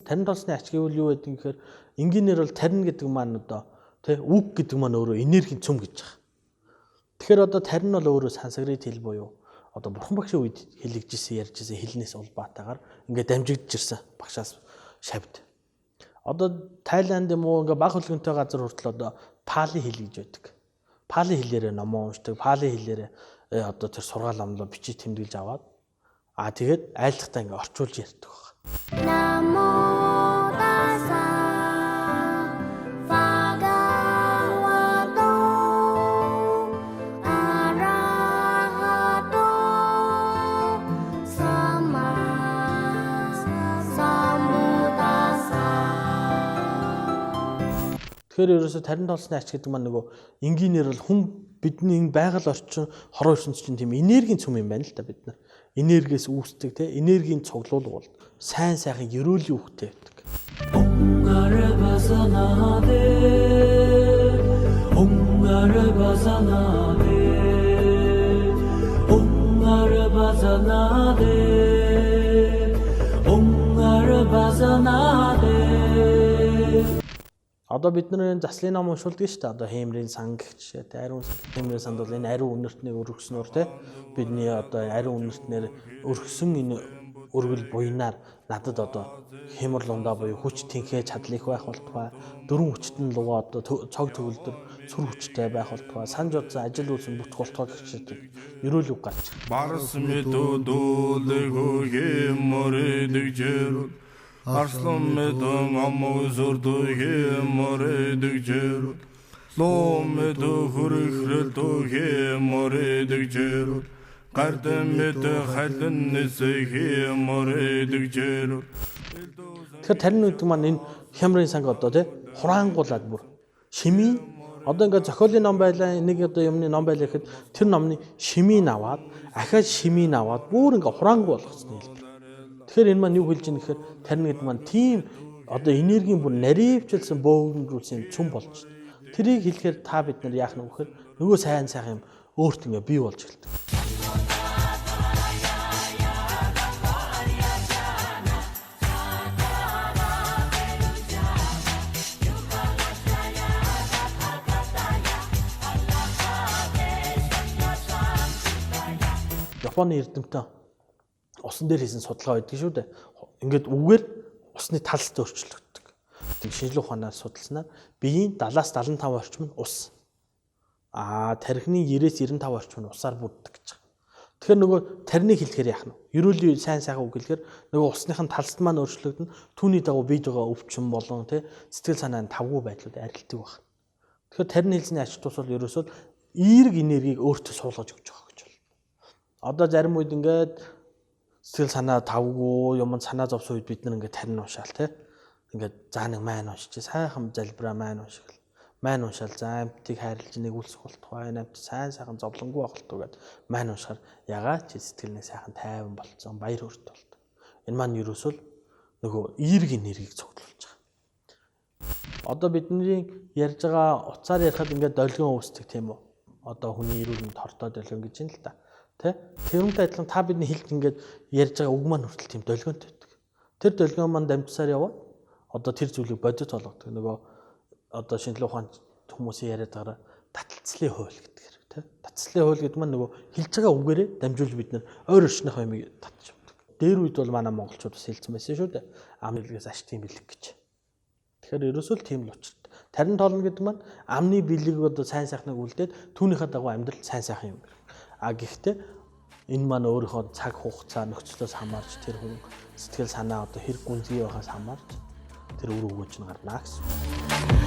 Тарин толсны ач гэвэл юу гэдэг юм гэхээр энгийнээр бол тарин гэдэг маань одоо тий үг гэдэг маань өөрөө энергийн цөм гэж байгаа. Тэгэхээр одоо тарин бол өөрөө сансагрит хэл буюу одоо бурхан багшийн үед хэлэгжсэн ярьжсэн хэлнээс улбаатайгаар ингээд дамжигдж ирсэн багшаас шавьд. Одоо Тайланд юм уу ингээ баг хөлгөнтэй газар хүртэл одоо пали хэл гэж байдаг. Пали хэлээрээ номоо уншдаг, пали хэлээрээ одоо тэр сургаал номлоо бичиж тэмдэглэж аваад тэгээд айлтгатаа ингээ орчуулж ярьдаг байна. Тэгэхээр ерөөсө тарин толсны ач гэдэг маань нөгөө энгийнээр бол хүн бидний энэ байгаль орчин хороо ертөнц чинь тийм энергийн цөм юм байна л да бид нар. Энергиэс үүсдэг те энергийн цуглуулга бол сайн сайхан ерөөлийн үгтэй байдаг. Одоо бид нар энэ заслын ном уншуулдаг шүү дээ. Одоо Хемрийн сан гэх жишээ те ариун сан. Хемрийн санд бол энэ ариун үнэртнийг өргөснөөр те бидний одоо ариун үнэртнэр өргөсөн энэ өргөл буйнаар надад одоо хэмэр лундаа буюу хүч тэнхээ чадал их байх болтугай, дөрвөн хүчтэн лугаа одоо цог төгөлдөр сүр хүчтэй байх болтугай, санж бодсон ажил үйлсэн бүтэх болтугай гэх жишээ ерөөл үг гарч. Барс мэдүүлэг хэмрэдэг жэр Арслан мэдэн ам өсөрдө хэмрэдэг жэр Лоо мэдэ хөрөхрөлдө хэмрэдэг жэр Гардан мэдэ халин нисэ хэмрэдэг жэр. Тэгэхээр тарин гэдэг маань энэ хямрын санг одоо тий хураангуулад бүр шимийн одоо ингээд зохиолын ном байлаа, нэг одоо юмны ном байлаа гэхэд тэр номны шимийг аваад ахаад шимийг аваад бүр ингээд хураангуй болгоцсон хэлбэр. Тэгэхээр энэ маань юу хэлж ийм гэхээр тарин гэдэг маань тийм одоо энергийн бүр наривчлсан бөөгнөрүүлсэн цөм болж байна. Тэрийг хэлэхээр та бид нар яах нь вэ гэхээр нөгөө сайн сайхан юм өөрт ингээ бий болж эхэлдэг. Японы эрдэмтэн усан дээр хийсэн судалгаа байдаг шүү дээ. Ингээд үгээр усны талст өөрчлөгддөг. Тийм шинжлэх ухаанаар судалснаар биеийн 70-аас 75 орчим нь ус. Тархины 90-ээс 95 орчим нь усаар бүрддэг гэж байгаа. Тэгэхээр нөгөө тариныг хэлэхээр яах нь вэ? Ерөөлийн сайн сайхан үг хэлэхээр нөгөө усных нь талст маань өөрчлөгдөн, түүний дагуу биед байгаа өвчин болон тий сэтгэл санаа нь тавгүй байдлууд арилдаг байна. Тэгэхээр тарин хэлсний ач тус бол ерөөсөө эерэг энергийг өөртөө суулгаж өгч байгаа гэж байна. Одоо зарим үед ингээд сэтгэл санаа тавгүй юм санаа зовсон үед бид нар ингээд тарин уншаал тий. Ингээд заа нэг маань уншиж сайхан залбираа маань уншигл. Маань уншаал за амьтыг хайрлаж нэгүүлсэх болтугай, энэ амьт сайн сайхан зовлонгүй байх болтугай гэд маань уншихаар ягаа чи сэтгэл нэг сайхан тайван болцсон, баяр хөөртэй болт. Энэ маань ерөөсөө нөгөө эерэг энергийг цуглуулж байгаа. Одоо бидний ярьж байгаа утсаар ярихад ингээд долгион үүсдэг тийм үү? Одоо хүний эрүүл мэнд хортой долгион гэж юм л та. Тэ? Тэрүүнтэй адилхан та бидний хэлж ингээд ярьж байгаа үг маань хүртэл тийм долгионтой байдаг. Тэр долгион маань дамжсаар яваад одоо тэр зүйлийг бодит болгодог. Нөгөө одоо шинжлэх ухаан хүмүүсийн яриад байгаараа таталцлын хууль гэдэг хэрэг тэ. Таталцлын хууль гэдэг маань нөгөө хэлж байгаа үгээрээ дамжуулж бид нэр ойр орчныхоо юмыг татчих явдаг. Дээр үед бол манай монголчууд бас хэлсэн байсан шүү дээ. Ам бэлгээс аштын бэлэг гэж. Тэгэхээр ерөөсөө л тийм л учиртай. Тарин тоолно гэдэг маань амны бэлэг одоо сайн сайхныг үлдээд түүнийхээ дагуу амьдрал сайн сайхан юм. Гэхдээ энэ маань өөрийнхөө цаг хугацаа нөхцлөөс хамаарч тэр хүн сэтгэл санаа одоо хэрэг гүнзгий байхаас хамаарч тэр үр өгөөж нь гарна гэсэн.